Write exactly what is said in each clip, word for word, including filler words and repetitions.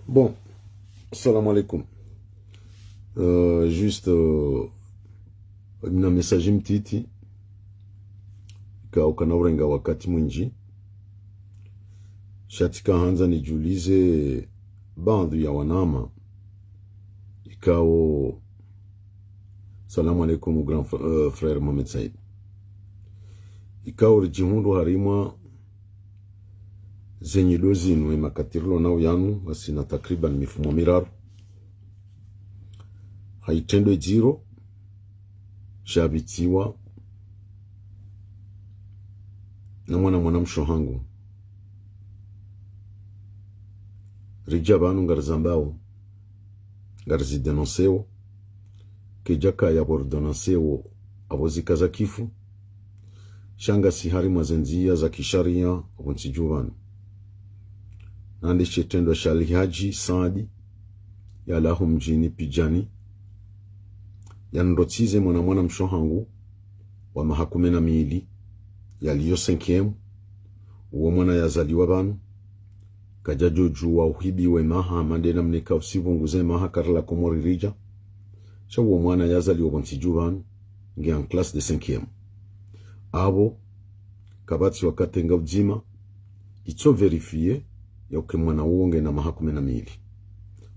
Bon, salam alaikum. Euh, juste, euh, na message mtiti, ka ukana urenga wakati mwinji. Sha tsika handza nidjulize baadhwi ya wanama. Ikao, salam alaikum, grand fr-, euh, frère Mohamed Said. Ikao ridjihundru harimwa zenyido zinu, emakati rilo nayo yanu, ngasina takriban mifumo miraru. Ha itrendwe dziro, sha pvitsiwa na mwana mwanamshe hangu. Ridja pvanu ngarizambao, ngarizidénoncéo, kedjakaya pvo ridénoncéo apvo zika za kifu, sha ngasi harimwa zendziya za kisharia apvo ntsi dju pvanu. Nandishe itrendwa sha Alhadji Saadi, yalawa ho mdjini Pidjani, yanrotsize mwana mwanamshe hangu wa maha kume na mili, yaliyo cinquième, uwo mwana yazaliwa pvanu, kadjadjodjuwa uhibiwe maha, mande namnika usipvunguze maha karila Komori ridja. Sha uwo mwana yazaliwa pvo ntsi dju pvanu, nge en classe de cinquième. Apvo, kapvatsi wakati nga udzima, itso vérifier, yauke mwana uwo ngena maha kume na mili.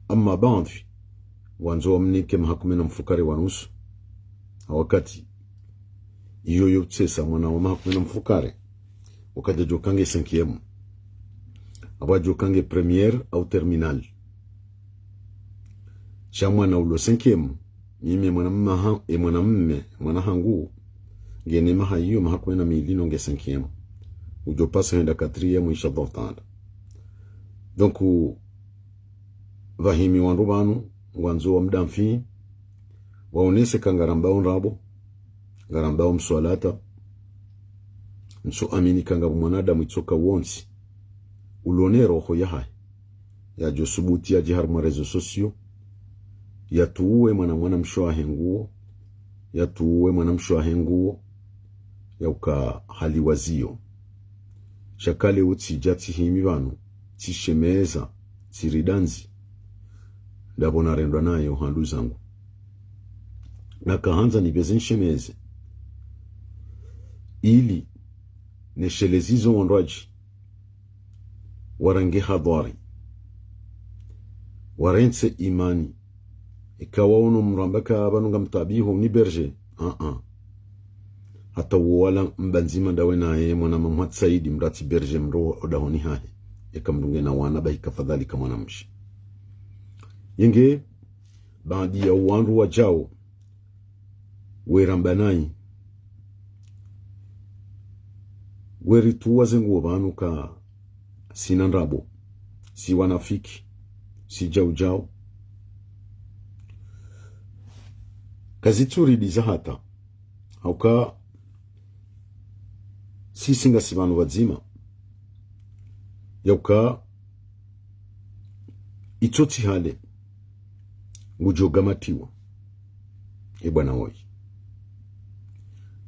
Amma baadhwi, wandzo wamnike maha kume na mfukare wa nusu. Ha wakati, iyo yo utsesa mwana wa maha kume na mfukare, wakadjadjoka nge cinquième. Apvo adjoka nge première au terminale. Sha mwana ulo cinquième, mimi mwana mmaha, e mwana mme, mwana hangu, ngena maha iyo, maha kume na mili no nge cinquième. Udjo pasa hwenda quatrième, inshallah taala. Donc, pvahimi wandru pvanu, ngwandzo wamdamfi, waonese ka ngarambao ndrabo, ngarambao mswalata, ntsu amini ka ngapvo mwanadamu itsoka wontsi, ulo ne roho yahahe, yadjo subuti yadje harimwa réseaux sociaux, yatuwe mwana mwanamshe wahe nguo, yatuwe mwanamshe wahe nguo, yauka haliwa ziyo. Sha kale utsidja tsihimi pvanu, tsishemeza, tsiridandzi. Ndapvo narendwa nayo handru zangu. Nakahandza nipveze nishemeze. Ili nesheleze izo wandru wadji warenge hadhari. Warentse imani. Ika waono mndru amba ka pvanu ngamtabiho ni berger. Ah, ah. Hata uwo wala mba ndzima ndawe naye mwana mamwatsaidi mratsi berger mndru odahoni hahe. Eka mndru ngena wana bahi kafadhali ka mwanamshe. Yenge, baadhwi ya wandru wadjao, weramba nayi, werituwa ze nguo pvanu ka sina ndrabo, si wanafiki, si djaudjau. Kazitsuridiza hata, hauka sisi ngasi pvanu pvadzima, yauka itso tsi hale, ngudjo gamatiwa. E bwana woyi.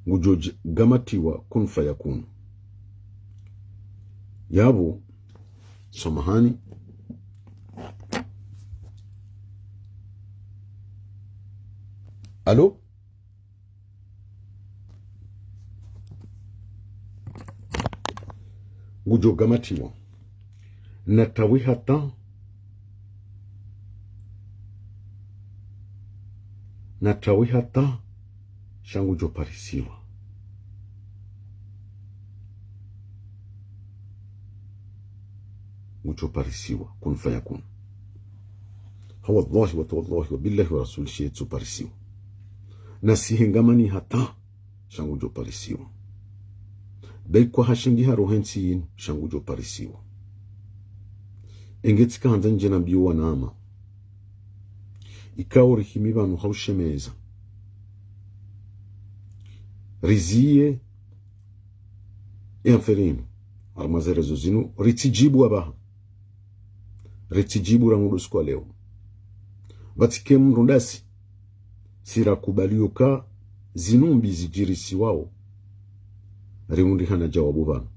Ngudjo dj-, gamatiwa kun fayakun. Yapvo, samahani. Allô? Ngudjo gamatiwa. Natawi hata. Natawi hata. Sha ngudjo parisiwa. Ngudjo parisiwa. Kun fayakun. Ha wallahi wa tawallahi wa billahi wa rasuli shi etso parisiwa. Nasihengamani hata. Sha ngudjo parisiwa. Be kwa hashingi ha roho entsi yinu, sha ngudjo parisiwa. Enge tsika handza ndje nambiyo wanama. Ikao rihimi pvanu ha ushemeza. Riziye, e affaire yinu. Harimwa ze réseaux zinu, ritsidjibu apvaha. Ritsidjibu rangu ndo siku wa leo. Pvatsike mndru ndasi, si rakubaliyo ka zinu mbi zidjirisiwao. Riundrihana djawabu pvanu.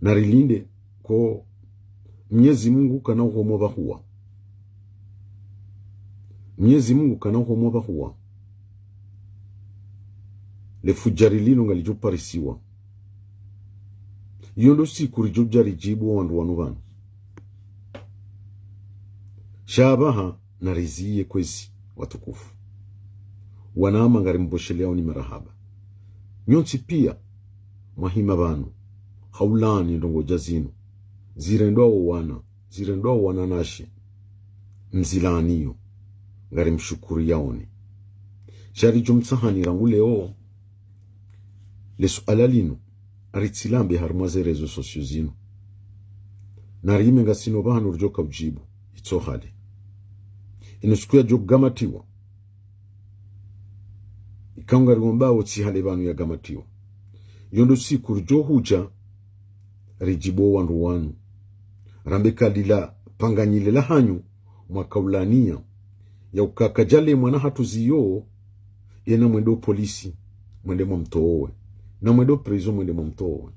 Narilinde ko Mnyezi Mungu kana uhomo pvahuwa. Mnyezi Mungu kana uhomo pvahuwa. Le fujari linu ngalidjo parisiwa. Iyo ndo siku ridjo dja ridjibu wandru wanu pvanu. Sha apvaha nariziye kwezi, watukufu. Wanama ngarimbosheleyaoni marahaba. Nyontsi piya, mwahima pvanu, haulani ndrongoo dja zinu. Zirendwa wo wana, zirendwa wo wananyashe. Mzilaaniyo, ngarimshukuriyaoni. Sha ridjo mtsahani rangu leo, le suala linu, aritsilambe harumwa ze réseaux sociaux zinu. Narime ngasina pvahanu ridjo kaudjibu, itso hale. Inu siku yadjo gamatiwa. Ikao ngariwombao tsi hale pvanu yagamatiwa. Iyo ndo siku ridjo hudja, ridjibu wandru wanu. Rambe kalila panganyile la hanyu, mwakaulaniya, ya ukaka djale mwana hatru ziyo, yena mwende o polisi, mwende mwamtowe. Na mwende o prison, mwende mwamtowe.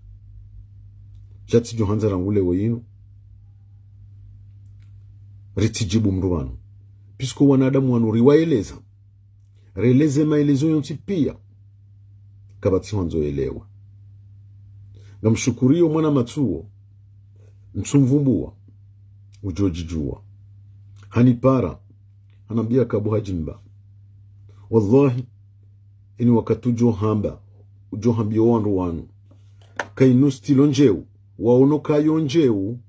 Sha tsidjo handza rangu leo inu, ritsidjibu mndru pvanu. Puisque wanadamu wanu riwaeleza. Releze maelezo yontsi piya. Kapvatsi hwandzo elewa. Ngamshukuriyo mwana matsuo, ntsumvumbuwa, udjo djidjuwa. Hanipara, hanambiya kabu hadjimba. Wallahi, ini wakati udjo hamba, udjo hambiyo wandru wanu. Kainu stilo ndjeu, waono kayo ndjeu,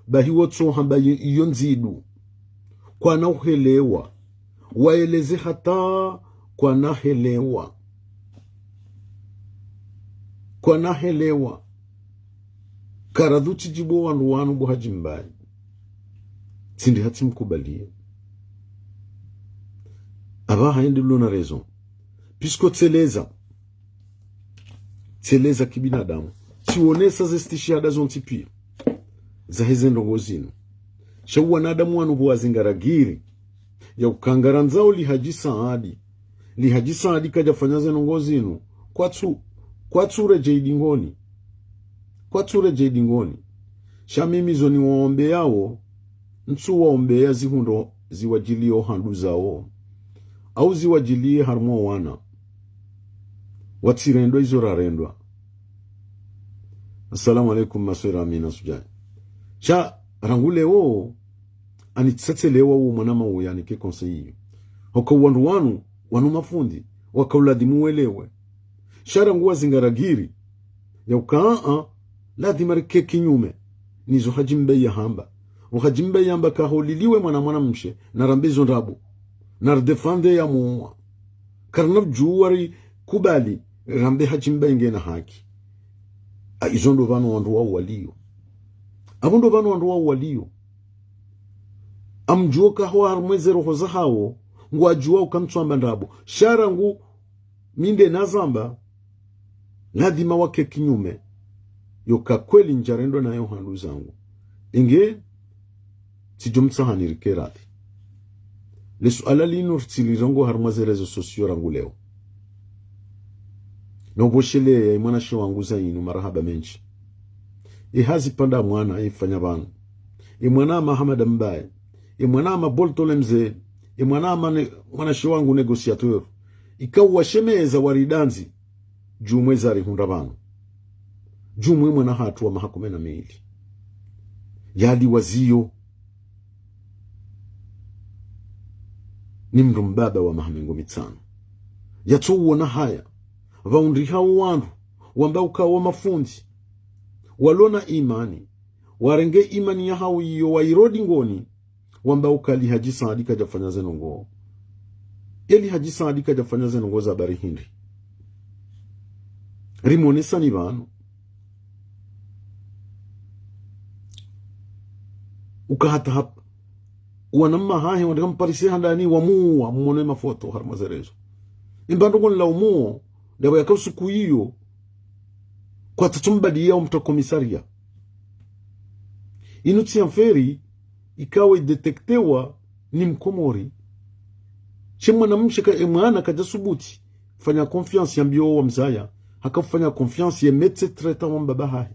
bahi wotso hamba i-, iyo ndzidu. Kwana uhelewa. Waeleze hata kwana helewa. Kwana helewa. Karadhu tsidjibu wandru wanu bo hadjimbayi. Tsindi hatsi mkubaliye. Apvaha yende lona raison. Puisque tseleza. Tseleza kibinadamu. Tsiwonesa ze stishihada zontsi piya. Zaheze ndrongoo zinu. Sha wanadamu wanu bo wazingaragiri. Ya ukaya ngarandzao li Hadji Saadi. Li Hadji Saadi kadjafanya ze ndrongoo zinu. Kwatsu, kwatsu redjeyi dingoni. Kwatsu redjeyi dingoni. Sha mimi zo niwaombeyawo, ntsu waombeya zihundro ziwadjiliye o handru zawo. Au ziwadjiliye harumwa wana. Watsirendwa izo rarendwa. Assalamu alaikum, ma sœur Amina Sujai. Sha, rangu leo, ani tsatse lewa wo mwanama wo yanike conseil iyo. Hoka wandru wanu, wanu mafundi, wakauladhimu welewe. Sha rangu wazingaragiri, ya ukaya, ladhima rike kinyume, nizo hadjimbayi yahamba. Wo hadjimbayi yamba kaholiliwe mwana mwanamshe, narambe zo ndrabo. Naridéfende ya muwa. Karina udjuwa rikubali, rambe hadjimbayi ngena haki. A, izo ndo pvanu wandru wao waliyo. Apvo ndo pvanu wandru wao waliyo. Amdjuwa kaho harumwa ze roho zahawo, ngwadjuwa uka ntsu amba ndrabo. Sha rangu, mi nde nazamba, ladhima wake kinyume, yoka kweli ndjarendwa nayo handru zangu. Inge, tsidjo mtsahani rike radhi. Le suala linu ritsilirongoa harumwa ze réseaux sociaux rangu leo. Na ubosheleya, ye mwanashe wangu Zainu, marahaba mendji. Ye hazi pvanda mwana, ye fanya pvanu. Ye mwana ama Hamada Mbaye. Ye mwana ama Boltole Mze. Ye mwana ama ne, mwanashe wangu négociateur. Ikao washemeza waridandzi. Djumwe zarihundra pvanu. Djumwe mwana hatru wa maha kume na mili. Yali waziyo. Ni mndru mbaba wa maha mengo mitsanu. Yatso uona haya. Pvaundriha wo wandru. Wamba uka wo mafundi. Walona imani. Warenge imani yahawo iyo wairudi ngoni. Wamba uka li Hadji Saadi kadjafanya ze ndrongoo. Ye li Hadji Saadi kadjafanya ze ndrongoo za bari hindri. Rimonesani pvanu. Uka hata hap-, wana mma hahe wandrika mparise handani wamuwa, mmono ye mafoto harumwa ze réseaux. Imba ndrongoo nla umuo, ndapvo yaka usiku iyo, kwatsatso mbadiya umtwa komisariya. Inu tsi affaire ikao idétectewa ni Mkomori. She mwanamshe ka, ye mwana kadja subuti fanya confiance yambiyo wamzaya, haka ufanya confiance ye médecin traitant wa mbaba hahe.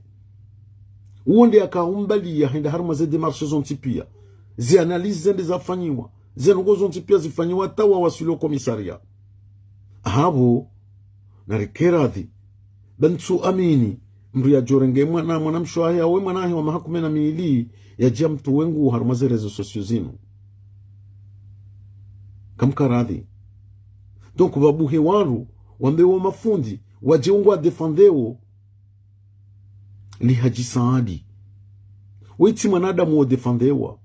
Uwo nde yakahumbaliya hende harumwa ze démarches zontsi piya. Ze analyses zende zafanyiwa. Ze ndrongoo zontsi piya zifanyiwa hata wawaswili o commissariat. Hapvo, narike radhi. Ba ntsu amini mndru yadjorenge mwana, mwanamshe wahe, awe mwana wahe wa maha kume na mili, yadje yamtuwe nguo harumwa ze réseaux sociaux zinu. Kamka radhi. Donc, babuhe wandru, wambe wo mafundi, wadje ngwadéfendéo Li Hadji Saadi. Wewe tsi mwanadamu wo défendéwa.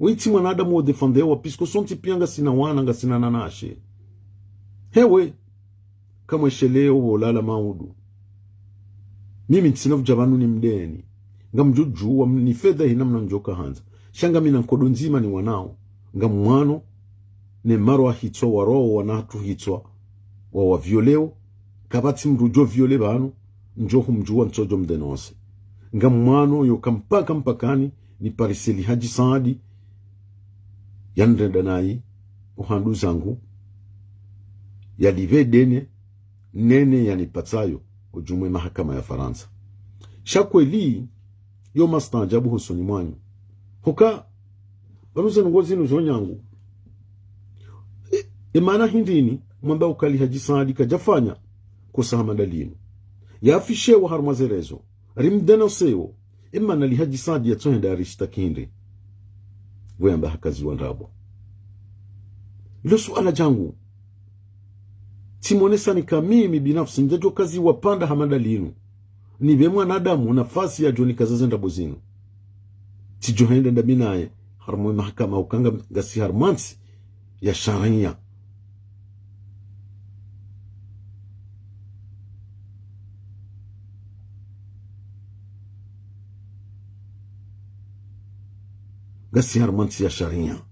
Wewe tsi mwanadamu wo défendéwa, puisque sontsi piya ngasina wana, ngasina wananyashe. Hewe, kamwesheleo wolala maudu. Mimi ntsina udja pvanu nimdeni. Ngamdjudjuwa ni fedha hina mna ndjoka handza. Sha ngamina nkodo ndzima ni wanao. Ngamwano, ne maro ahitswa waroho wana hatru hitswa, wawa violeo, kapvatsi mndru djo viole pvanu, ndjo humdjuwa ntsodjo mdénoncer. Ngamwano yo kampaka mpakani, ni parise Li Hadji Saadi, yanirenda nayi, ohandru zangu, yalipve deni, nene yanipvatsayo, odjumwe mahakama ya Farantsa. Sha kweli, yo mastaajabu hosoni mwanyu. Hoka, pvanu ze ndrongoo zinu zo nyangu. E, e maana hindri ni, mwamba uka Li Hadji Saadi kadjafanya, kosa hama nda linu. Yafishewa harumwa ze réseaux, rimdénoncéo, e maana Li Hadji Saadi yatsohenda yarishitaki hindri. Pvo yamba hakaziwa ndrabo. Lo suala djangu. Tsimonesani ka mimi binafsi ndjadjo kaziwa pvanda hama nda linu. Nipve mwanadamu nafasi yadjo nikaza ze ndrabo zinu. Tsidjo henda ndami naye harumwa mahakama uka nga, ngasi harumwa ntsi ya sharia. Ngasi harumwa ntsi ya sharia.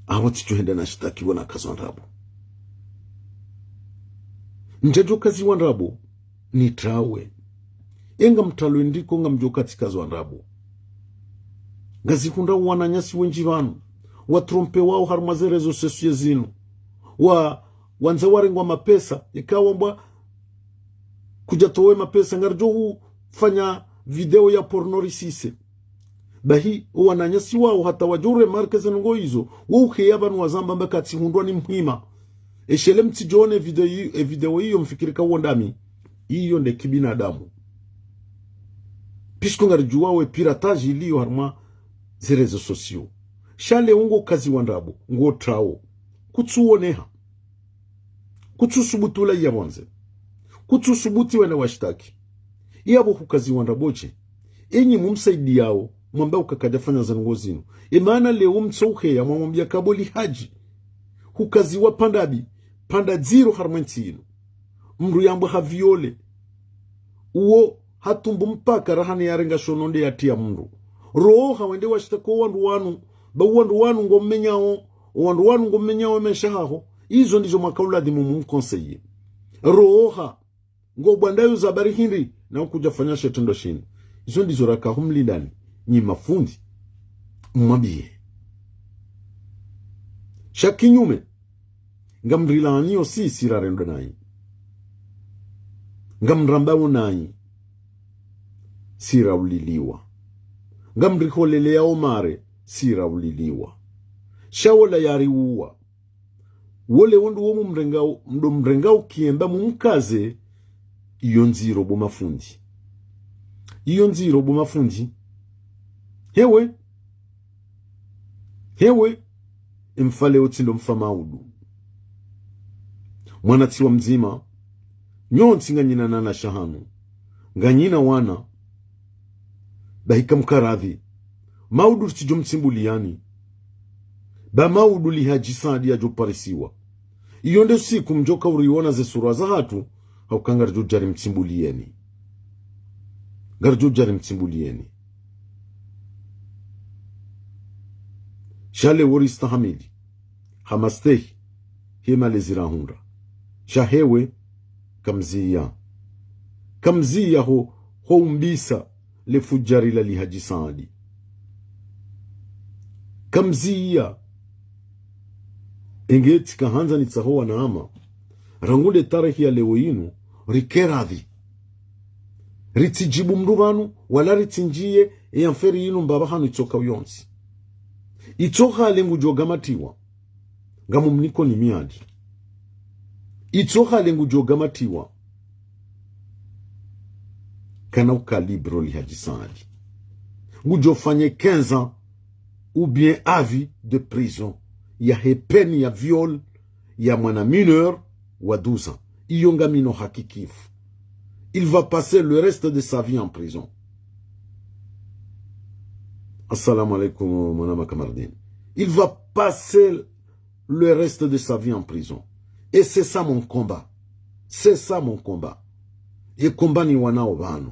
Apvo tsidjo henda nashitakiwa nakazwa ndrabo. Ndjadjo kaziwa ndrabo, nitrawe. E ngamtralwe ndiko ngamdjo katsi kazwa ndrabo. Ngazihundra wananyasi wendji pvanu, watrompewao harumwa ze réseaux sociaux zinu. Wa, wandza warengwa mapesa, ikao wambwa kudjatowe mapesa, ngaridjo hufanya video ya porno risise. Bahi, owananyasi wao hata wadjo remarquer ze ndrongoo izo, wo uheya pvanu wazamba mba katsihundrwa ni muhima. Eshele mtsidjo one video i-, e video iyo mfikiri ka wo ndami. Iyo nde kibinadamu. Puisque ngaridjuwa we piratage iliyo harumwa ze réseaux sociaux. Sha leo ngo kaziwa ndrabo, ngotrao. Kutsuoneha. Kutsusubutu ula iya pvondze. Kutsusubutu wende washitaki. Iyapvo hukaziwa ndrabo dje. Enyi mumsaidiyao, mwamba uka kadjafanya ze ndrongoo zinu. E maana leo mtso uheya, mwamwambia ka bo Li Hadji. Hukaziwa pvanda pvi, pvanda ndziro harumwa entsi inu. Mndru yambwa ha viole. Uwo hatumbu mpaka raha ne yarenga shono nde yatria mndru. Roha wende washitaki owandru wanu, ba owandru wanu ngommenyao, owandru wanu ngommenyao emesha haho. Izo ndizo mwaka uladhimu mumconseiller. Roha, ngobwandayo za bari hindri, na ukudjafanya she trendo shini. Izo ndizo raka humlindani, nyi mafundi, mmwambie. Sha kinyume, ngamrilaaniyo si, si rarendwa nayi. Ngamrambao nayi, si rauliliwa. Ngamriholeleyao mare, si rauliliwa. Sha wola yariuwa. Wole wondru wo mumrengao, mdo mrengao kiemba mumkaze, iyo ndziro bo mafundi. Iyo ndziro bo mafundi. Hewe. Hewe. Emfa leo tsi ndo mfa maudu. Mwana tsi wa mdzima. Nyontsi nganyina nana shahanu. Nganyina wana. Bahi kamkaradhi. Maudu ritsidjo mtsimbuliyani. Ba maudu Li Hadji Saadi yadjo parisiwa. Iyo nde siku mdjoka uriona ze sura zahatru, hauka ngaridjo djari mtsimbuliyeni. Ngaridjo djari mtsimbuliyeni. Sha leo ristahamili. Ha mastehi, he malezi rahundra. Sha hewe, kamziya. Kamziya ho, ho umbisa le fujari la Li Hadji Saadi. Kamziya. Engeti kahandza nitsaho wanama. Rangu nde tarehi ya leo inu, rike radhi. Ritsidjibu mndru pvanu, wala ritsindjiye, e affaire yinu mbapvi hanu itsoka uyontsi. Itsoka ale ngudjo gamatiwa. Ngamumniko ni miadi. Itsoka ale ngudjo gamatiwa. Kana uka libre Li Hadji Saadi. Ngudjo fanye quinze ans ou bien à vie de prison. Yahe peine ya viol ya mwana mineur wa douze ans. Iyo ngamino hakikifu. Il va passer le reste de sa vie en prison. Assalamu alaikum, mon ami Kamardine. Il va passer le reste de sa vie en prison. Et c'est ça mon combat. C'est ça mon combat. Ye combat niwanao pvanu.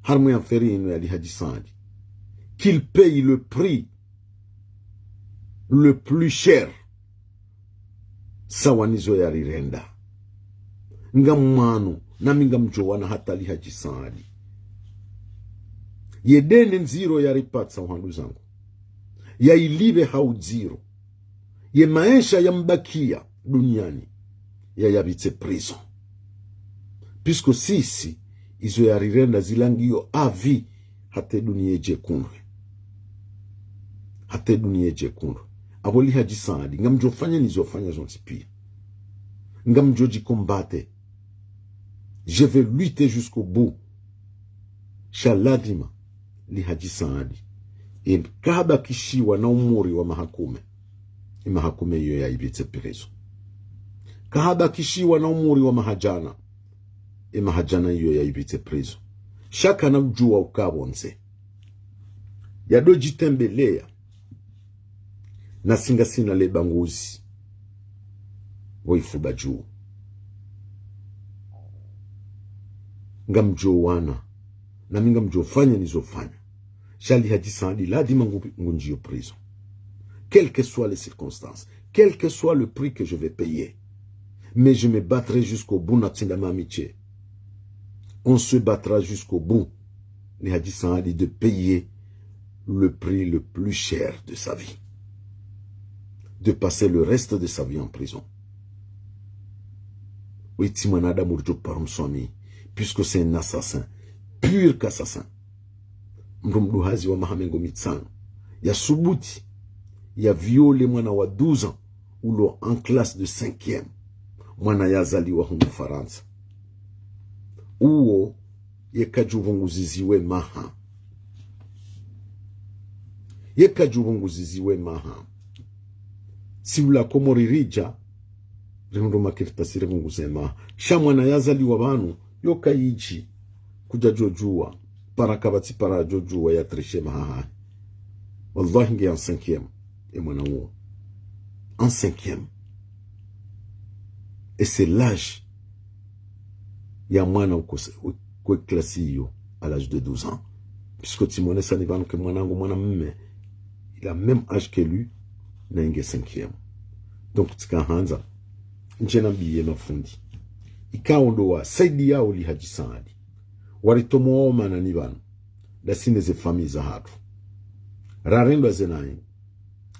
Harumwa ye affaire yinu ya Li Hadji Saadi. Qu'il paye le prix le plus cher. Sawa nizo yarirenda. Ngamwano, nami ngamdjo wana hata Li Hadji Saadi. Ye dene ndziro yaripatsa, wandugu zangu. Yayilipve ha udziro. Ye maesha yambakia duniani, yayapvitse prison. Puisque sisi, izo yarirenda zilangiyo à vie, hata dunia idje kundre. Hata dunia idje kundre. Apvo Li Hadji Saadi, ngamdjo fanya nizo fanya zontsi pia. Ngamdjo dji combattre. Je vais lutter jusqu'au bout. Sha ladhima, Li Hadji Saadi. E kahabakishiwa na umuri wa maha kume. E maha kume iyo yayipvitse prison. Kahabakishiwa na umuri wa maha djana. E maha djana iyo yayipvitse prison. Sha kana udjuwa uka pvondze. Yado djitembeleya. Nasi ngasina le banguzi. Pvo ifuba dju. Ngamdjo wana. Nami ngamdjo fanya nizo fanya. Sha Li Hadji Saadi ladhima ngu-, ngundjiyo prison. Quelles que soient les circonstances, quel que soit le prix que je vais payer, mais je me battrai jusqu'au bout, natsinda mamitse. On se battra jusqu'au bout. Li Hadji Saadi de payer le prix le plus cher de sa vie. De passer le reste de sa vie en prison. Oyi tsi mwanadamu ridjo paro mswami, puisque c'est un assassin, pur qu'assassin. Mndru mduhazi wa maha mengo mitsanu, yasubuti, ya viole mwana wa douze ans, ulo en classe de cinquième. Mwana yazaliwa hunu Farantsa. Uwo, yeka djupvunguziziwe maha. Yeka djupvunguziziwe maha. Si ula Komori ridja, rihundru makaratasi ripvunguze maha. Sha mwana yazaliwa pvanu, yoka yidji, kudja djodjuwa, para kapvatsi para djodjuwa ya tricher maha hahe. Wallahi nge en cinquième, e mwana uwo. En cinquième. Et c'est l'âge ya mwana ukose, ukwe classe iyo, à l'âge de douze ans. Puisque tsimwonesa ni pvanu ke mwanangu mwana mme, il a même âge que lui, na inge cinquième. Donc, tsika handza, ndje nambiye mafundi. Ikao ndo wasaidiyao Li Hadji Saadi. Waritomo wao mana ni pvanu. Ndasi ne ze famille zahatru. Rarendwa ze nayi.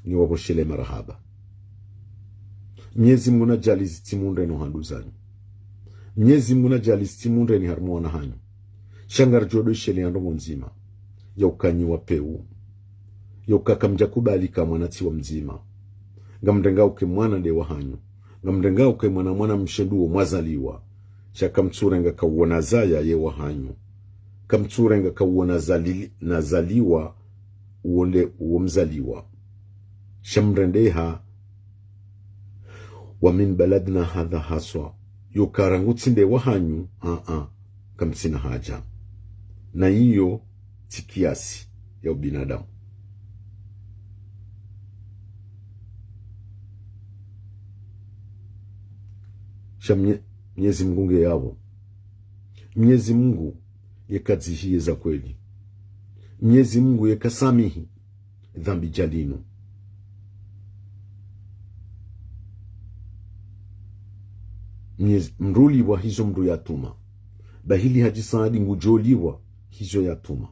Niwapvoshele marahaba. Mnyezi Mungu nadjaaliye zitsimundre no handru zanyu. Mnyezi Mungu nadjaaliye zitsimundre ni harumwa wana hanyu. Sha ngaridjo dwesheleya ndrongo ndzima. Ya uka nyi wapvewu. Ya uka kamdja kubali ka mwana tsi wa mdzima. Ngamrengao ke mwana nde wa hanyu. Ngamrengao ke mwana mwana mshe ndo uwo mwazaliwa. Sha kamtsurenga ka uwo nazaya ye wa hanyu. Kamtsurenga ka uwo nazali-, nazaliwa uwo nde uwo mzaliwa. Sha mrendeha wa min baladina hadha haswa. Yo ka rangu tsi nde wa hanyu, a, a, kamtsina haja. Na iyo tsi kiasi ya ubinadamu. Sha Mnye-, Mnyezi Mungu nge yapvo. Mnyezi Mungu yeka dzihiye za kweli. Mnyezi Mungu yeka samihi dhambi djalinu. Mnyezi, mndru ulipvwa hizo mndru yatuma. Bahi Li Hadji Saadi ngudjo lipvwa hizo yatuma.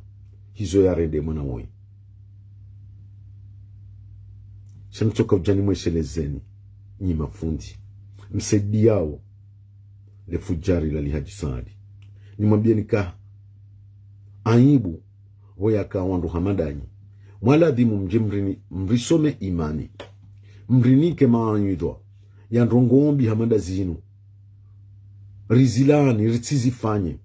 Hizo yarende mwana woyi. Sha mtsoka udja nimweshelezeni, nyi mafundi msaidiyao le fujari la Li Hadji Saadi. Nimwambiyeni ka aibu, pvo yaka wandru hama ndanyi. Mwaladhimu mdje mrini, mrisome imani. Mrinike mawaidha ya ndrongoo mbi hama nda zinu. Rizilaani, ritsizifanye.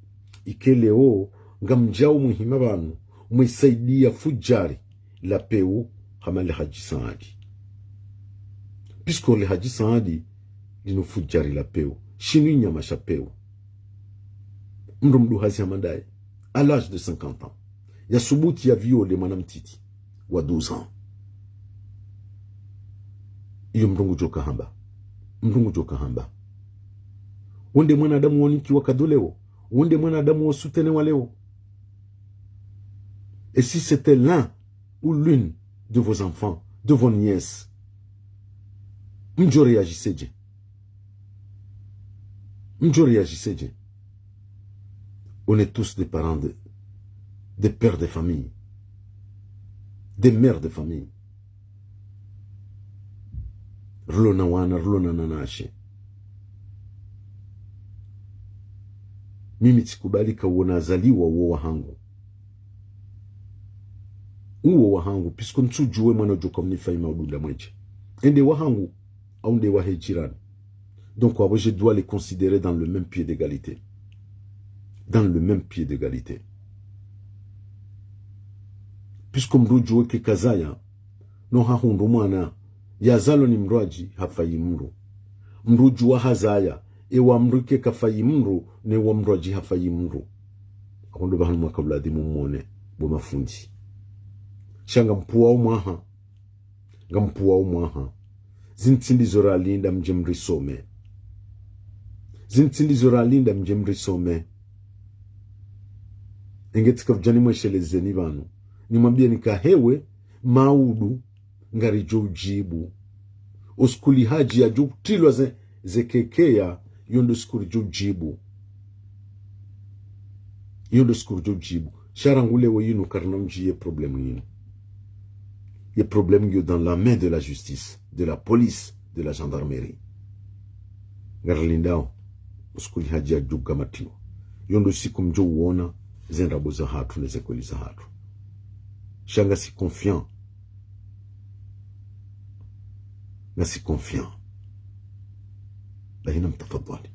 Ike leo, ngamdjao muhima pvanu, mwisaidia fudjari la pewu hama le Hadji Saadi. Puisque le Hadji Saadi, linu fudjari la pewu. Shinu inyama sha pewu. Mndru mduhazi hama ndaye, à l'âge de cinquante ans, yasubuti ya viole mwana mtiti wa douze ans. Iyo mndru ngudjo ka hamba. Mndru ngudjo ka hamba. Wo nde mwanadamu wonikiwa kado leo. Wo nde mwanadamu wo soutenir wa leo. Et si c'était l'un ou l'une de vos enfants, de vos nièces, mdjo réagir dje? Mdjo réagir dje? On est tous des parents de, des pères de famille, des mères de famille. Rilo na wana, rilo na wananyashe. Mimi tsikubali ka uwo nazaliwa uwo wahangu. Uwo wahangu, puisque ntsudjuwe mwana udjo ka unifa ima udunda mwedje. Ende wahangu, au nde wahe jirani. Donc, wapvo, je dois les considérer dans le même pied d'égalité. Dans le même pied d'égalité. Puisque mndru udjuwe ke kazaya, no hahundru mwana, yazalwa ni mndru adji hafayi mndru. Mndru udjuwa hazaya, ewa mndru ke kafayi mndru, ne wa mndru adji hafayi mndru. Akondo pvahanu mwaka uladhimu mwone, bo mafundi. Sha ngampvuwa omwaha. Ngampvuwa omwaha. Zintsi ndizo ralinda mdje mrisome. Zintsi ndizo ralinda mdje mrisome. Enge tsika pvudja nimweshelezeni pvanu. Nimwambiyeni ka hewe, maudu, ngaridjo udjibu. Usiku li Hadji yadjo utrilwa ze, ze kekeya, iyo ndo siku ridjo udjibu. Iyo ndo siku ridjo udjibu. Sha rangu leo yinu karina undji ye problème yinu. Ye problème ngiyo dans la main de la justice, de la police, de la gendarmerie. Ngarilindao, usiku li Hadji yadjo ukamatiwa. Iyo ndo siku mdjo uona, ze ndrabo zahatru, ne ze kweli zahatru. Sha ngasi confiant. Ngasi confiant. Bahi namtafadhwali.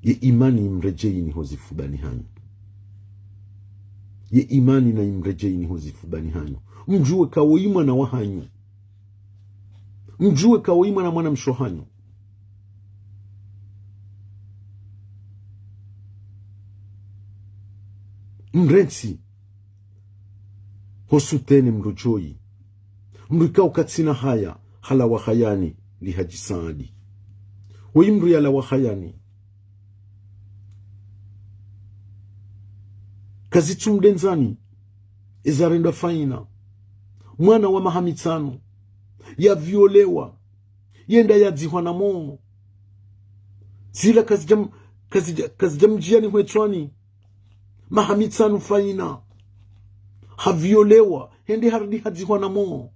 Ye imani imredjeyi ni ho zifubani hanyu. Ye imani na imredjeyi ni ho zifubani hanyu. Mdjuwe ka woyi mwana wahanyu. Mdjuwe ka woyi mwana mwanamshe wahanyu. Mrentsi ho soutenir mndru djoyi. Mndru ikao katsina haya, halawa hayani li Hadji Saadi. Woyi mndru yalawa hayani. Kazitsu mdendzani, eza rendwa Faina. Mwana wa maha mitsanu, yaviolewa, yenda yadzihwa na moo. Zila kazidja m-, kazidja, kazidja mdjiyani hwetswani. Maha mitsanu Faina. Haviolewa, hende harudi hadzihwa na moo.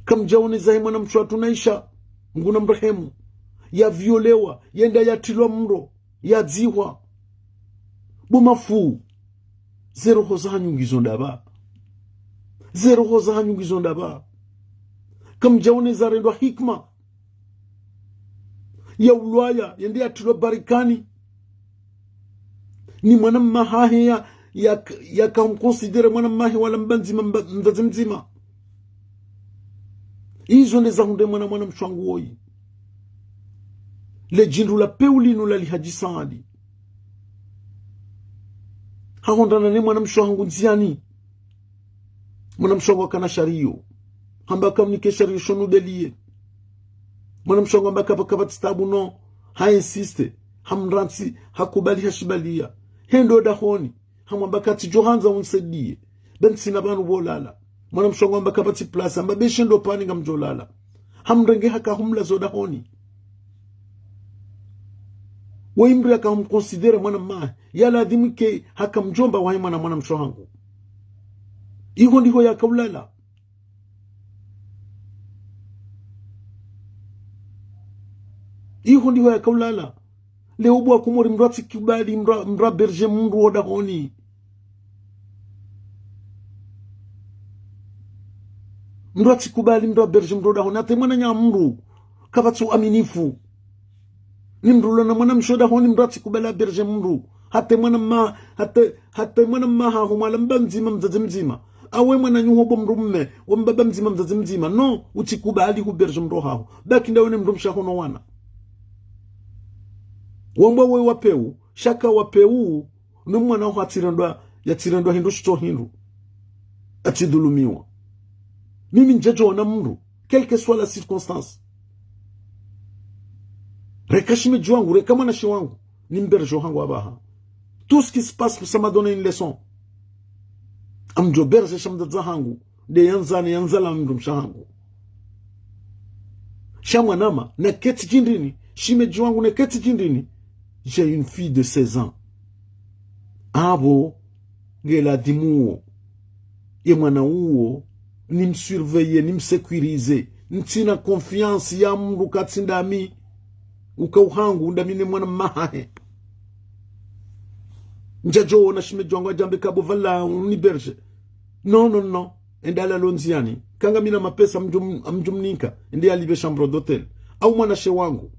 Kamdjaone zahe mwanamshe watru Naisha, Mngu namrehemu. Yaviolewa, yenda yatrilwa mro, yadzihwa. Bo mafu, ze roho zahanyu ngizo ndapvi? Ze roho zahanyu ngizo ndapvi? Kamdjaone zarendwa Hikma. Yaulwaya, yende yatrilwa barikani. Ni mwana mmahahe ya, ya, yaka humconsidérer mwana mmahe wala mbaba ndzima, mba-, mdzadze mdzima. Izo nde zahundre mwana, mwanamshe wangu woyi. Le djindru la pewu linu la li Hadji Saadi. Hahondrana ne mwanamshe wahangu ndziyani. Mwanamshe wangu hakana shariyo. Hamba kamnike shariyo shonu deliye. Mwanamshe wangu hamba kapva, kapvatsi tabu no. Ha insiste. Hamrantsi, hakubali hashibaliya. Hende dahoni. Hamwamba katsidjo handza unsaidiye. Be ntsina pvanu pvo lala. Mwanamshe wangu hamba kapvatsi place. Hamba be shendo pvani ngamdjo lala. Hamrenge haka humlaza dahoni. Woyi mndru yaka humconsidérer mwana mmahe. Yaladhimu ke haka mdjomba wahe mwana, mwanamshe wahangu. Iho ndiho yaka ulala. Iho ndiho yaka ulala. Leo bo wakomori mndru atsikubali mndru, mndru aberje mndru ho dahoni. Mndru atsikubali mndru aberje mndru ho dahoni. Hata mwananya mndru kapvatsi uaminifu. Ni mndru ulo na mwanamshe ho dahoni, mndru atsikubali aberje mndru. Hata mwana ma, hata, hata mwana mma haho, mwala mba mdzima, mdzadze mdzima. Awe mwananyaho bo mdrumme, we mbaba mdzima, mdzadze mdzima. No, utsikubali huberje mndru haho. Baki ndawe ne mdrumshe haho no wana. Wambwa we wa pewu, sha ka wa pewu, no mwana haho yatsirendwa, yatsirendwa hindru shitso hindru. Yatsidhulumiwa. Mimi ntsadjoona mndru, quelle que soit la circonstance. Reka shimedji wangu, reka mwanashe wangu, nimberje ho hangu apvaha. Tout ce qui se passe, ça m'a donné une leçon. Ngamdjo berje sha mdzadze hangu, nde yandzani, yandzala mdrumshe hangu. Sha mwanama, naketsi djindrini, shimedji wangu naketsi djindrini. J'ai une fille de seize ans. Apvo, nge ladhimu uwo. Ye mwana uwo, nimsurveiller, nimsécuriser. Ntsina confiance ya mndru katsi ndami. Uka uhangu, ndami ne mwana mma hahe. Ntsadjoona shimedji wangu yadjambe ka bo pvala uniberje. Non, non, non. Ende yalale ndziani. Ka ngamina mapesa ngamdjo m-, ngamdjo mnika. Ende yalipve chambre d'hôtel. Au mwanashe wangu.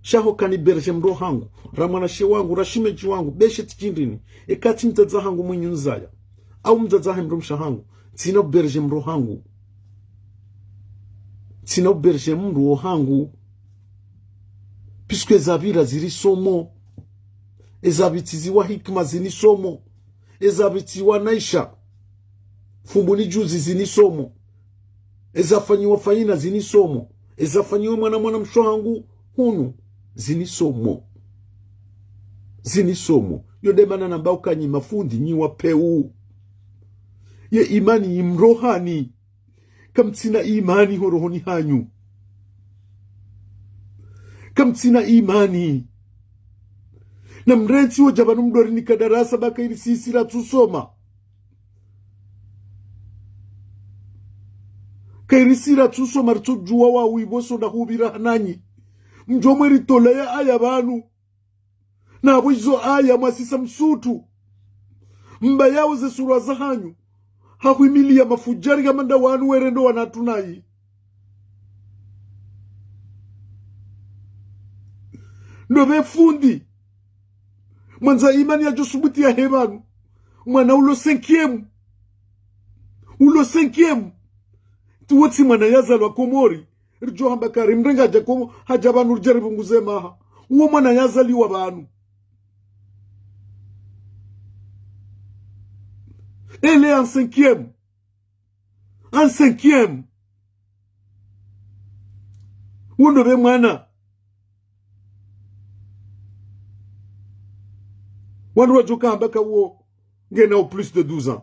Sha ho ka niberje mndru hangu. Ra mwanashe wangu, ra shimedji wangu, beshe tsi djindrini. Eka tsi mdzadze hangu mwenyi nizaya. Au mdzadze he mdrumshe hangu. Ntsina uberje mndru hangu. Ntsina uberje mndru wo hangu. Puisque ezapvira ziri somo. Ezapvitsiziwa hikima zini somo. Ezapvitsiwa naisha fumbuni juzi zini somo. Ezafanyiwa Faina zini somo. Ezafanyiwa mwana, mwanamshe hangu hunu zini somo. Zini somo. Yo nde mana namba uka nyi mafundi nyi wa pewu. Ye imani yi mrohani. Kamtsina imani ho rohoni hanyu. Kamtsina imani. Namrentsi wodja pvanu mdorinika darasa ba kairi sisi ratsusoma. Kairi sisi ratsusoma ritsodjuwa wawi pvo so ndahupvira hananyi. Mdjo mwe ritolea aya pvanu. Na pvo izo aya mwasisa msutu. Mbayao ze surwa zahanyu. Hahwimiliya mafudjari hama nda wanu werendo wanatru nayi. Ndo pve fundi. Mwandza imani yadjo subuti yahe pvanu. Mwana ulo cinquième. Ulo cinquième. Tuwo tsi mwana yazalwa Komori. Ridjo hamba kari mrenga hadja ko-, hadja pvanu ridja ripvunguze maha. Uwo mwana yazaliwa pvanu. Elle est en cinquième. En cinquième. Uwo ndo pve mwana. Wandru wadjo hamba ka uwo ngena au plus de douze ans.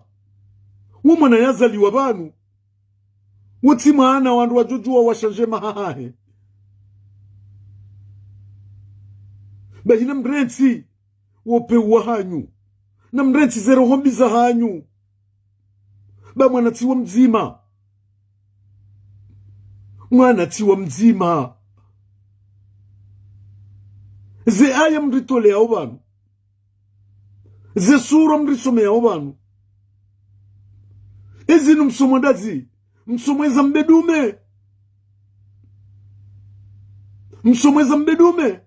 Uwo mwana yazaliwa pvanu. Wo tsi mwana wandru wadjodjuwa washanje maha hahe. Bahi namrentsi wo pewu wahanyu. Namrentsi ze roho mbi zahanyu. Ba mwana tsi wa mdzima. Mwana tsi wa mdzima. Ze aya mritolea opvanu. Ze surwa mrisomea opvanu. Ezinu msomo ndazi. Msomo eza mbedume. Msomo eza mbedume.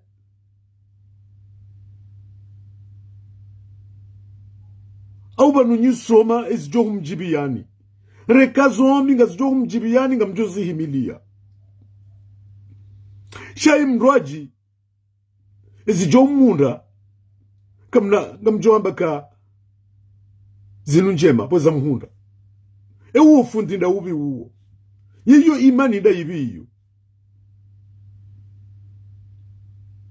Au pvanu nyi soma ezidjo humdjibiyani. Reka zo mbi ngazidjo humdjibiyani ngamdjo zihimiliya. Sha yi mndru adji ezidjo mhundra, kamna, ngamdjo hamba ka zinu ndjema, pvo zamhundra. E uwo fundi nda upvi uwo. Yiyo imani nda yipvi iyo.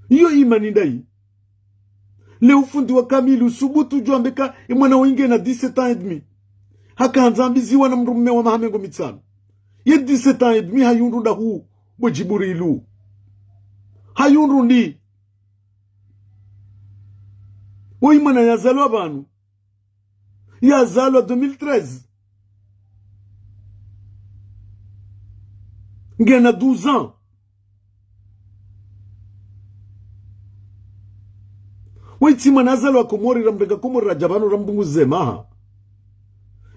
Yiyo imani nda yi. Le ufundi wa kamili usubutu udjo amba ka, e mwana wayi ngena dix-sept ans et demi. Haka handza ambiziwa na mdrume wa maha mengo mitsanu. Ye dix-sept ans et demi hayundru ndahu, bo Djibrilu. Hayundru ndi. Woyi mwana yazalwa pvanu. Yazalwa deux mille treize. Ngena douze ans. Wetsi mwana azalwa Komori, ramrenga Komori radja pvanu rambunguze maha.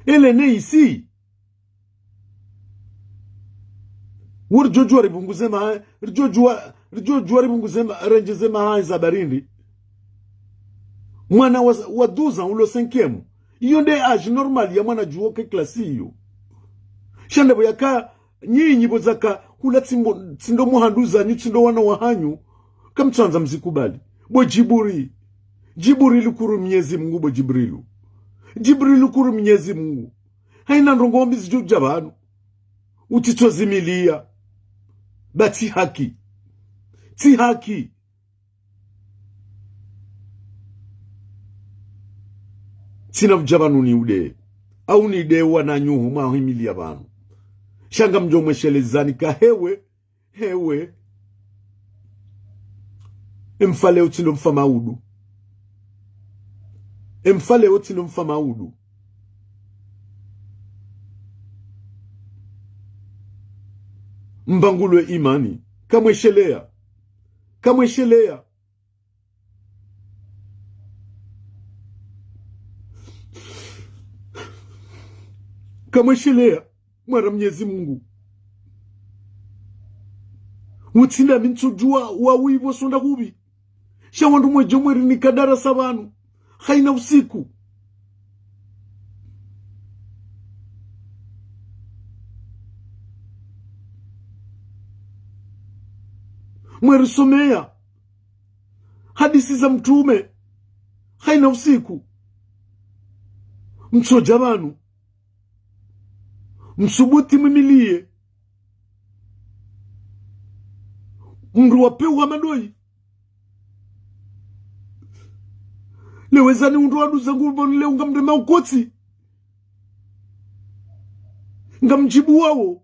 Ele ne isi. Wo ridjodjuwa ribunguze maha, ridjodjuwa, ridjodjuwa ribunguze maha, rendjeze maha za barindi. Mwana wa, wa douze ans, ulo cinquième. Iyo nde âge normal ya mwana djuwo ke klasi iyo. Sha ndapvo yaka, nyinyi pvo zaka, hula tsimbo, tsindo muhandu zanyu, tsindo wana wahanyu, kamtsandza mzikubali. Bo Djiburi, Djiburi lukuru Mnyezi Mungu, bo Djibrilu. Djibrilu lukuru Mnyezi Mungu. Hayina ndrongo mbi zidjodja pvanu. Utsitso zimiliya. Ba tsi haki. Tsi haki. Tsina udja pvanu ni ude. Au ni de wananyaho mwahimiliya pvanu. Sha ngamdjo mweshelezani ka hewe. Hewe. Emfa leo tsindo mfa maudu. Emfa leo tsindo mfa maudu. Mbangulwe imani. Kamwesheleya. Kamwesheleya. Kamwesheleya, mwara Mnyezi Mungu. Utsinda mi ntsudjuwa wa wivo sonda kubi. Sha wandru mwedjo mweri ni kadara sa pvanu. Hayina usiku. Mweri someya. Hadisi za mtrume. Hayina usiku. Mtsodja pvanu. Msubuti mwimiliye. Mndru wa pewu hama ndoyi. Leo ezani undru wa nduza ngu pvanu leo ngamrema ukotsi. Ngamdjibuwawo.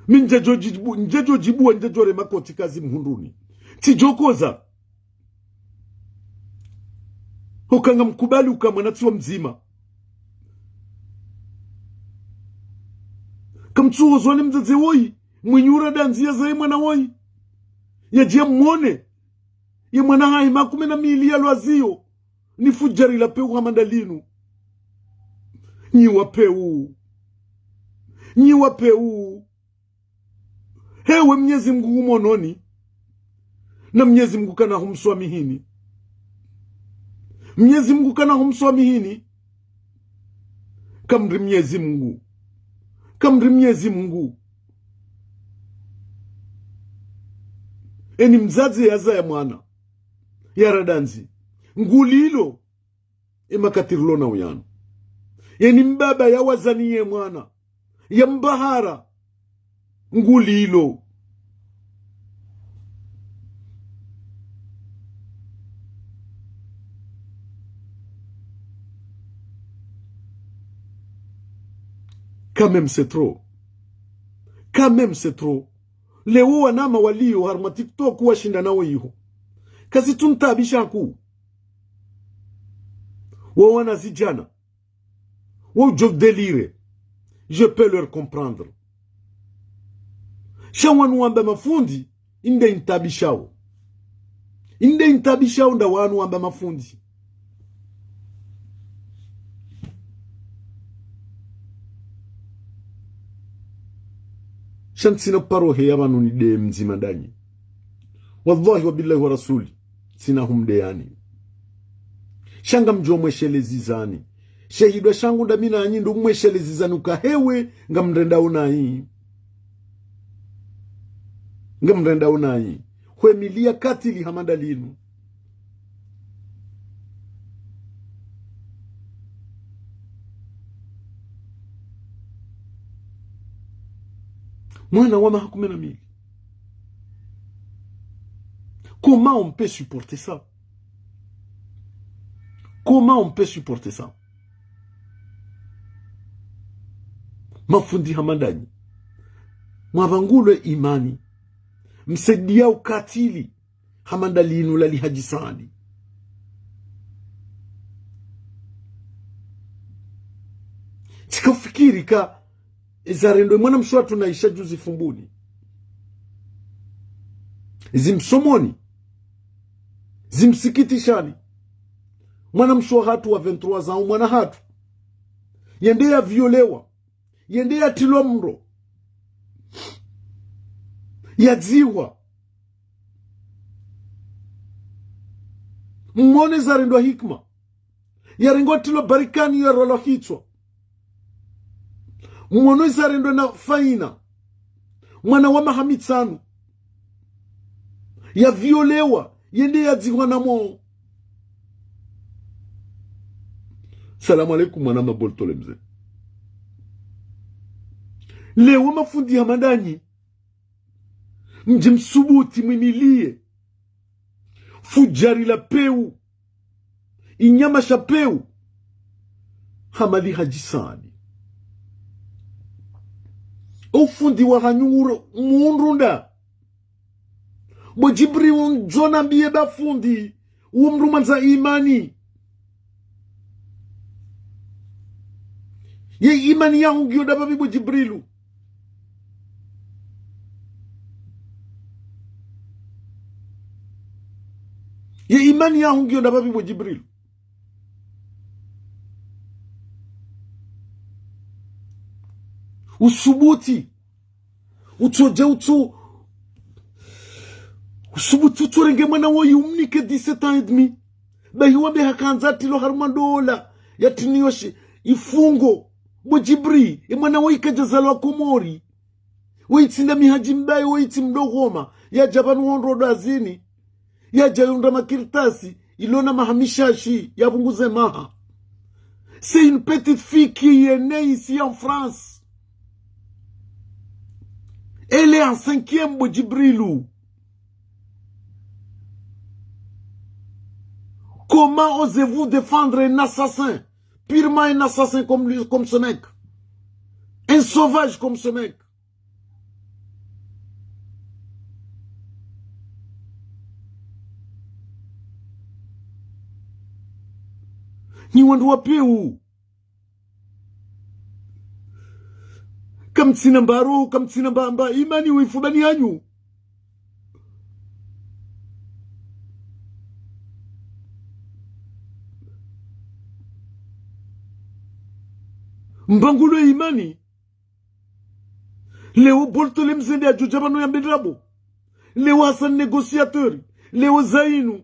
Mi ndjadjo djibu, ndjadjo djibuwa, ndjadjo rema kotsi kazi mhundruni. Tsidjokoza. Hoka ngamkubali uka mwana tsi wa mdzima. Kamtsuhozwa ni mdzadze woyi, mwinyi ura dandzi yazaye mwana woyi. Yadje mwone. Ye mwana hahe makume na mili ya lwaziyo. Ni fudjari la pewu hama ndalinu. Nyi wa pewu. Nyi wa pewu. Hewe Mnyezi Mungu humononi. Na Mnyezi Mungu kana humswamihini. Mnyezi Mungu kana humswamihini. Kamri Mnyezi Mungu. Kamri Mnyezi Mungu. Eni mdzadze yazaya mwana. Yara dandzi. Ngulilo. Emakati rilo nawo yanu. Eni mbaba yawazaniye mwana. Yambahara. Ngulilo. Quand même, c'est trop. Quand même, c'est trop. Leo wanama waliyo harumwa TikTok washindana wo iho. Kazitsunitaabisha ku. Wo wanazidjana. Wo udjo déliré. Je peux leur comprendre. Sha wanu wamba mafundi, inde initaabishawo. Inde initaabishawo nda wanu wamba mafundi. Sha ntsina paro heya pvanu ni de mdzima ndanyi. Wallahi wa billahi wa rasuli. Ntsina humdeyani. Sha ngamdjo mweshelezizani. Shehidwa shangu nda mi nanyi ndo mweshelezizani uka hewe ngamrendao nayi. Ngamrendao nayi. Hwemiliya katili hama ndalinu. Mwana wa maha kume na mili. Comment on peut supporter ça? Comment on peut supporter ça? Mafundi hama ndanyi. Mwapvangulwe imani. Msaidiya ukatili. Hama ndalinu la Alhadji Saadi. Tsika ufikiri ka ezarendwa mwana mshe watru na Aisha juzi Fumbuni. Ezi msomoni. Zimsikitishani. Mwana mshe wahatru wa vingt-trois ans, mwana hatru. Yende yaviolewa. Yende yatrilwa mro. Yadzihwa. Mwone zarendwa hikima. Yarengwa yatrilwa barikani yarolwa hitswa. Mwono zarendwa na Faina. Mwana wa maha mitsanu. Yaviolewa, yende yadzihwa na mwo. Salamu alaikum, mwana maboltole mze. Leo mafundi hama ndanyi. Mdje msubuti mwimiliye. Fudjari la pewu. Inyama sha pewu. Hamadi Hadji Saadi. Ufundi wahanyu uro-, mundrunda. Bo Djibril, undjo nambiye ba fundi, uwo mdru mwandza imani. Ye imani yaho ngiyo ndapvi bo Djibrilu? Ye imani yaho ngiyo ndapvi bo Djibrilu? Usubuti. Utsodja utso-, usubuti utsorenge mwana woyi umnike dix-sept ans et demi. Bahi wambe hakandza yatrilwa harumwa ndola, yatriniwa shi-, ifungo. Bo Djibril, e mwana woyi kadjazalwa Komori. Woyi tsi nda mi hadji mbaye, woyi tsi mdru homa. Yadja pvanu hondro dazini. Yadja yondra makartasi, ilona maha mishashi, yapvunguze maha. C'est une petite fille qui est née ici en France. Elle est en cinquième, bo Djibrilu. Comment osez-vous défendre un assassin, purement un assassin comme lui, comme ce mec? Un sauvage comme ce mec. Nyi wandru wa pewu. Kamtsina mba roho, kamtsina mba, mba imani wo ifubani hanyu. Mba ngolo imani. Leo Boltole mze nde yadjodja pvanu yambe ndrabo. Leo Hassan négociateur. Leo Zainu.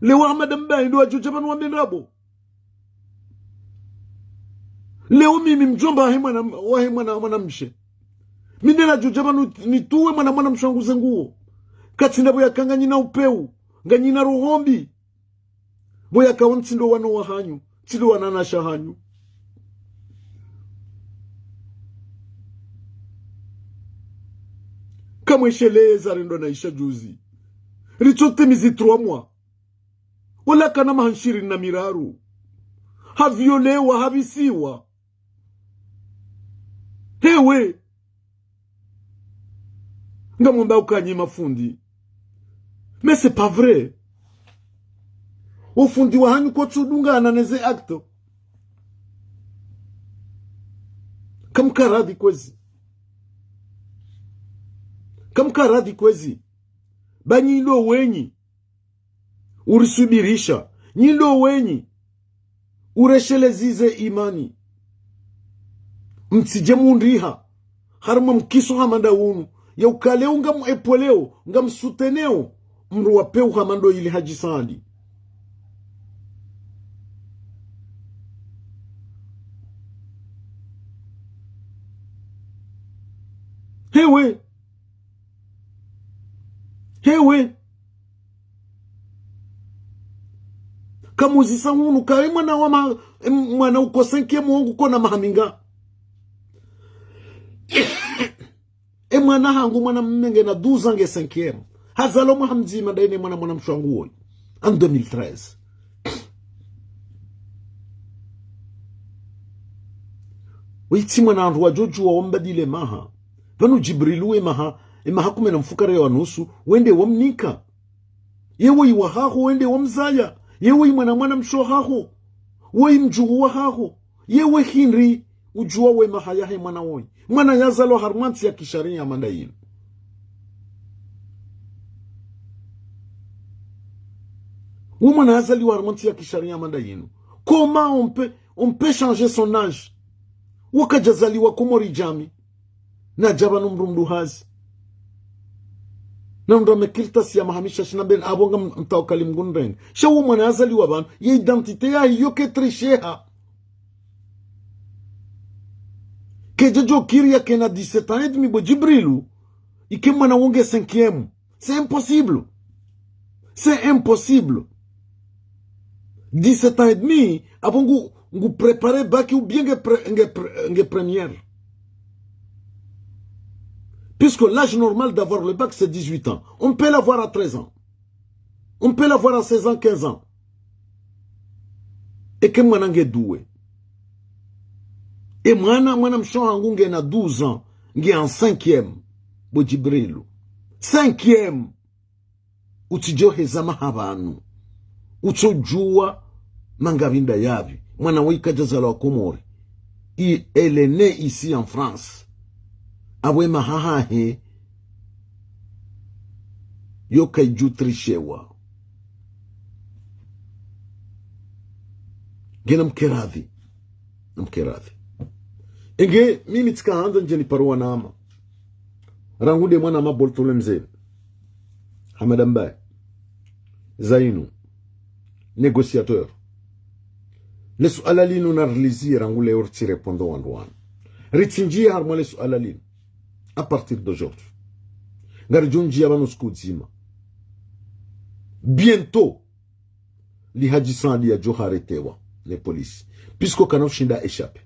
Leo Ahmada Mbaye ndo yadjodja pvanu wambe ndrabo. Leo mimi mdjomba wahe mwana, wahe mwana, mwana mshe. Mi nde nadjodja pvanu nituwe mwana, mwana mshe wangu ze nguo. Katsi nda pvo yaka nganyina upewu, nganyina roho mbi. Pvo yaka wo ntsindo wana wahanyu, ntsindo wananyashe wahanyu. Kamwesheleza rendo na isha juzi. Ritsotimizi trois mois. Wola kana maha nshirini na miraru. Haviolewa, havisiwa. Hewe. Ngamwamba uka nyi mafundi. Mais c'est pas vrai. Ufundi wahanyu kotsu dungana neze acte. Kamkaradhi kwezi. Kamkaradhi kwezi. Ba nyi ndo wenyi urisubirisha, nyi ndo wenyi ureshelezize imani. Mtsidje mundriha harumwa mkiso hama nda unu, ya uka leo ngamuepweleo, ngamusuteneo mdru wa pewu hama ndo yili Hadji Saadi. Hewe. Hewe. Kamuzisa hunu, ka e mwana wa ma-, e mwana uko cinquième wangu kona maha minga. E mwana hangu mwana mme ngena douze ans nge cinquième. Hazalwa mwaha mdzima ndaye ne mwana, mwana mshe wangu woyi. En deux mille treize. Witsi mwana wandru wadjodjuwa wambadile maha. Pvanu Djibrilu we maha, e maha kume na mfukare wa nusu, wende wamnika. Ye woyi wahaho, wende wamzaya. Ye woyi mwana, mwana mshe wahaho. Woyi mdjuhu wahaho. Ye we hindri udjuwa we maha yahe mwana woyi. Mwana yazalwa harumwa ntsi ya kisharia hama nda yinu. Wo mwana hazaliwa harumwa ntsi ya kisharia manda yinu. Comment on peut, on peut changer son âge? Wo kadjazaliwa Komori djamii. Nadja pvanu mdru mduhazi. Na mdru ame kartasi ya maha mishashi na mbeli, apvo nga m-, mtawakali Mngu nirenge. Sha wo mwana hazaliwa pvanu, ye identité yahe yo ke trisheha. Kedja djo kiri yake na dix-sept ans et demi bo Djibrilu, ike mwana wo nge cinquième. C'est impossible. C'est impossible. Dix-sept ans et demi, apvo ngu, ngu préparer bac ou bien nge pre-, nge pre-, nge première. Puisque l'âge normal d'avoir le bac, c'est dix-huit ans. On peut l'avoir à treize ans. On peut l'avoir à seize ans, quinze ans. Eke mwana nge doué. E mwana, mwana mshe hangu ngena douze ans, nge en cinquième. Bo Djibrilu. Cinquième. Utsidjo heza maha pvanu. Utsodjuwa mangapvi ndayapvi. Mwana wo kadjazalwa Komori. Il, elle est née ici en France. Apvo e maha hahe yo kayidjo trishewa. Ngena mkeradhi. Mkeradhi. Enge, mimi tsika handza ndje nipare wanama. Rangu nde mwanama Boltole Mze. Hamada Mbaye. Zainu. Négociateur. Le suala linu nariliziye rangu leo ritsi répondre wandru wanu. Ritsindjiye harumwa le suala linu. À partir d'aujourd'hui. Ngaridjo ndjiya pvanu siku ndzima. Bientôt. Li Hadji Saadi yadjo arrêtewa ne police. Puisque kana ushinda échapper.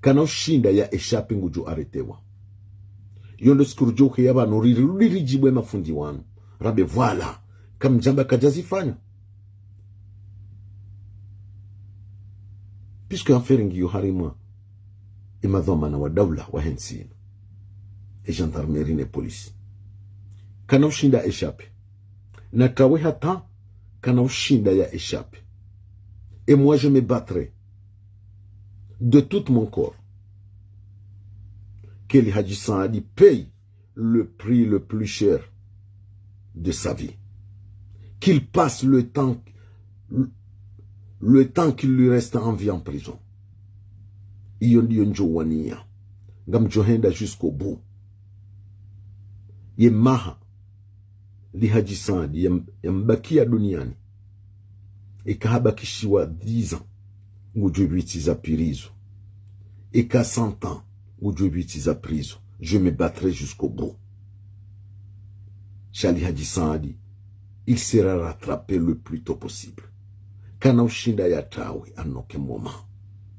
Kana ushinda ya échapper ngudjo arrêtewa. Yo ndo siku ridjo uheya pvanu riri, riri djibwe mafundi wanu. Rambe voilà. Kamdjamba kadjazifanya. Puisque affaire ngiyo harimwa e madhwamana wa daula wahe ntsi inu. E gendarmerie ne police. Kana ushinda échapper. Natrawe hata kana ushinda ya échapper. Et moi, je me battrai de tout mon corps que Li Hadji Saadi paye le prix le plus cher de sa vie. Qu'il passe le temps, le temps qu'il lui reste en vie en prison. Iyo ndiyo ndjo waniya. Ngamdjo henda jusqu'au bout. Ye maha Li Hadji Saadi yam-, yambakiya duniani. Eka habakishiwa dix ans, ngudjo pvitsiza prison. Eka cent ans, ngudjo pvitsiza prison. Je me battrai jusqu'au bout. Sha Li Hadji Saadi, il sera rattrapé le plus tôt possible. Kana ushinda yatrawe, à aucun moment.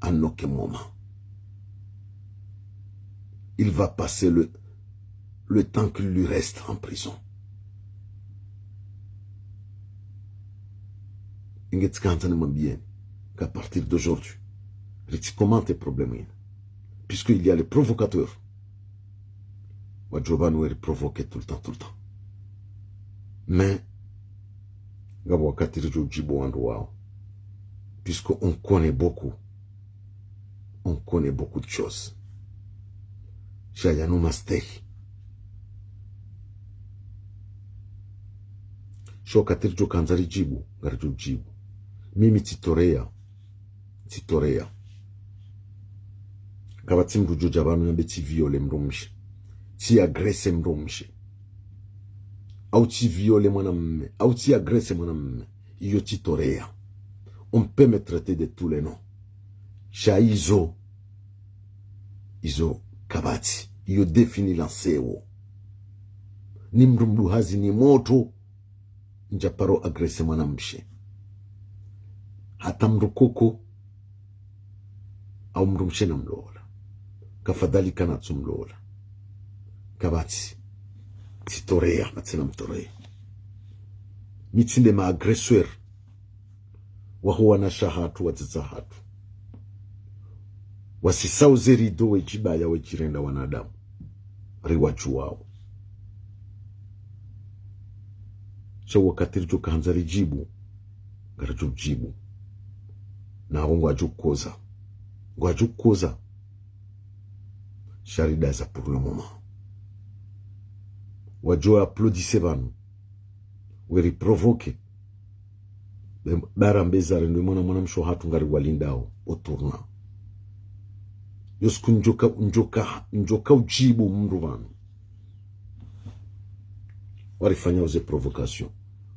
À aucun moment. Il va passer le, le temps qu'il lui reste en prison. Inge tsika handza nimwambiyeni, qu'à partir d'aujourd'hui, ritsi commente problème inu. Puisqu'il y a les provocateurs. Wadjo pvanu weri provoquer tout le temps, tout le temps. Mais, ngapvo wakati ridjo djibu wandru wawo. Puisque on connaît beaucoup. On connaît beaucoup de choses. Sha yanu mastehi. Sho wakati ridjo handza ridjibu, ngaridjo djibu. Mimi tsitoreya. Tsitoreya. Kapvatsi mdru djo dja pvanu yambe tsi viole mdrumshe. Tsi agresse mdrumshe. Au tsi viole mwanamme. Au tsi agresse mwanamme. Iyo tsitoreya. On peut me traiter de tous les noms. Sha izo. Izo kapvatsi. Iyo défi ni lancé wo. Ni mdru mduhazi ni motro. Ndja paro agresse mwanamshe. Hata mdru koko, au mdrumshe namlola. Kafadhali kana tsumlola. Kapvatsi. Tsitoreya, na tsina mtoreya. Mi tsi nde ma agresseur. Waho wanasha hatru, wadzadze hatru. Wasisao ze rido wedjibaya wedjirenda wanadamu. Riwadjuwao. Sha wakati ridjo handza ridjibu, ngaridjo djibu. Na wo ngwadjo koza. Ngwadjo koza. Sha ridaza pour le moment. Wadjo applaudisse pvanu. Weri provoquer. Be-, bara mbeza rendo mwana, mwana mshe hatru ngari walindao, o tournant. Yo siku ndjoka, ndjoka, ndjoka udjibu mndru pvanu. Warifanyao ze provocation.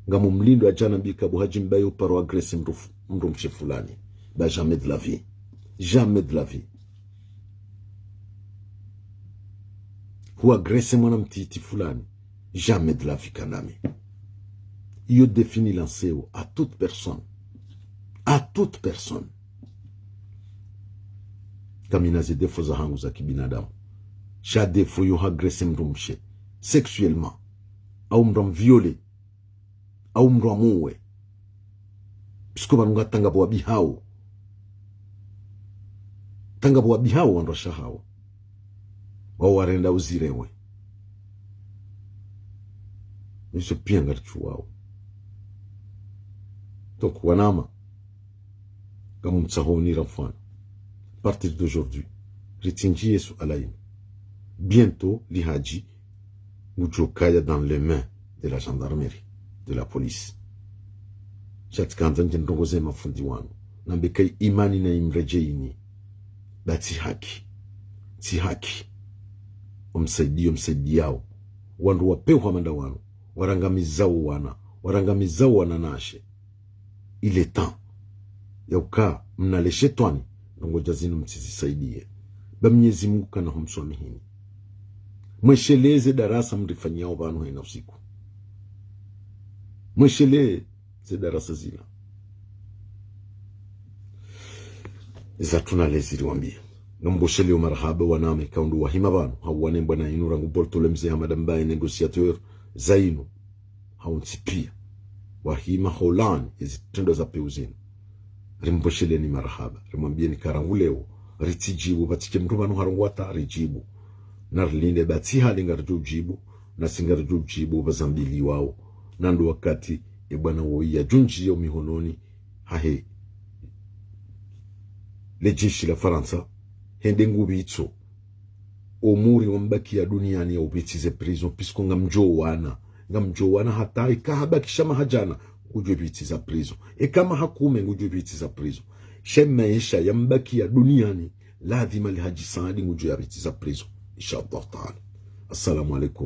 Ngamumlindo adja nambie ka bo Hadji Mbaye uparo agresser mndru fu-, mndru mshe fulani. Ba jamais de la vie. Jamais de la vie. Hu agresser mwana mtiti fulani. Jamais de la vie kanami. Iyo défi ni lancéo à toute personne. À toute personne. Kamina ze défaut zahangu za kibinadamu. Sha défaut yo hu agresser mndru mshe sexuellement. Au mndru amvioler. Au mndru amuwe. Puisque pvanu nga tanga bo wabihao. Tanga bo wabihao wandru washe hao. Wao warenda uzirewe. Izo pia ngaritsuwao. Donc, wanama, ngamumtsaho ni rafwana. À partir d'aujourd'hui, ritsindjiye suala linu. Bientôt, li Hadji, ngudjo kaya dans les mains de la gendarmerie, de la police. Sha tsikandza ndje ndrongoze mafundi wanu. Nambe ka imani na imredjeini. Ba tsi haki. Tsi haki. Omsaidiyo, omsaidiyao. Wandru wapvehwa manda wanu. Warangamizao wana. Warangamizao wananyashe. Il est temps. Yauka, mna le shetwani, ndrongo dja zinu mtsizisaidiye. Ba Mnyezi Mungu kana humswamihini. Mwesheleze darasa mrifanyao pvanu hayina usiku. Mwesheleze darasa zila. Eza tuna lezi riwambie. Ngambosheleyo marahaba wanama ikao ndo wahima pvanu. Hau wane mbwana inu rangu Bortole Mze Hamada Mbaye ne négociateur za inu. Hau ntsi pia. Wahima holani ezi trendwa za pewu zinu. Rimbosheleni marahaba. Rimwambieni ka rangu leo. Ritsidjibu, pvatsidje mndru pvanu harongoa ta ridjibu. Na rilinde ba tsi hali ngaridjo djibu. Na si ngaridjo djibu, pvazambiliwao. Na ndo wakati, e bwana woyi yadjundjiya o mihononi. Hahe. Le jeshi la Farantsa. Hende ngupvitso. Omuri wambakiya duniani ya upvitsize prison, puisque ngamdjo wana. Ngamdjo wana hata ika habakisha maha djana, ngudjo pvitsiza prison. Ika maha kume ngudjo pvitsiza prison. She maesha yambakiya duniani, lazima li Hadji Saadi ngudjo yapvitsiza prison. Insha Allah Taala. Assalamu alaikum.